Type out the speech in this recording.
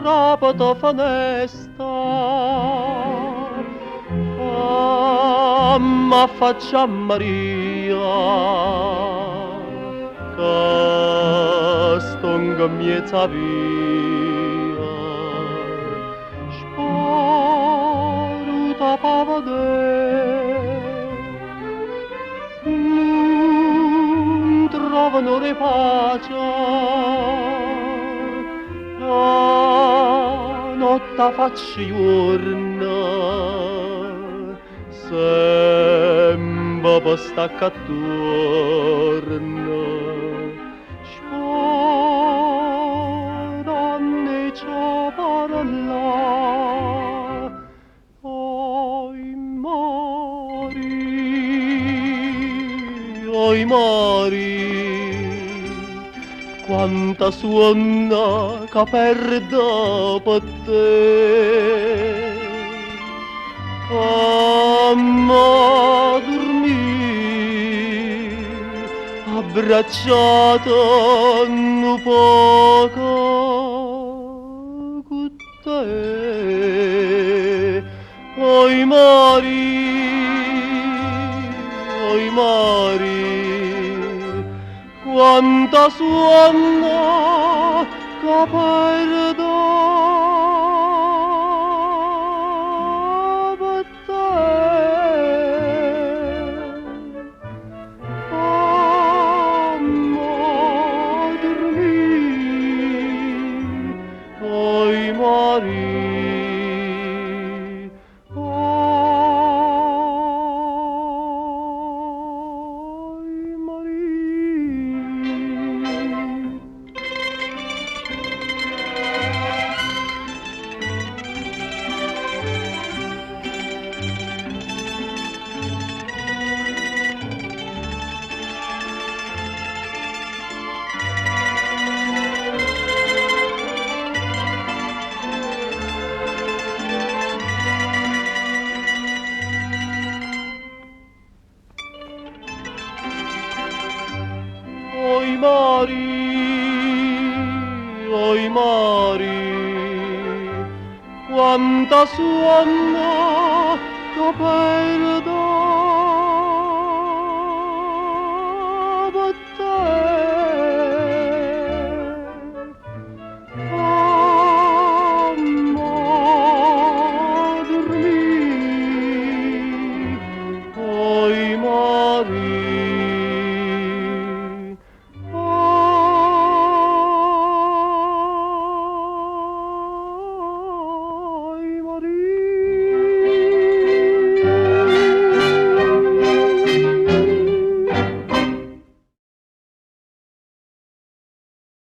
Arap't 'a fenesta, famm' affaccià a Maria, ca stongo 'mmiez' 'a via. Sparuta p' 'a vedè, nun trovo n'ora 'e pace. 'A notte 'a faccio juorno, sempe pe sta ccà attuorno. Speranno 'e ce parlà. Oj Marì, oj Marì, quanta suonno ca perdo pe te. Famme durmì abbracciata nu poco cu te. Oj Marì, oj Marì, quanta suonno ca perdo pe te. Famme durmì, oj Marì, oj Marì. Oj Marì, oj Marì, quanta suonno ca perdo pe te. Famme durmì, oj Marì.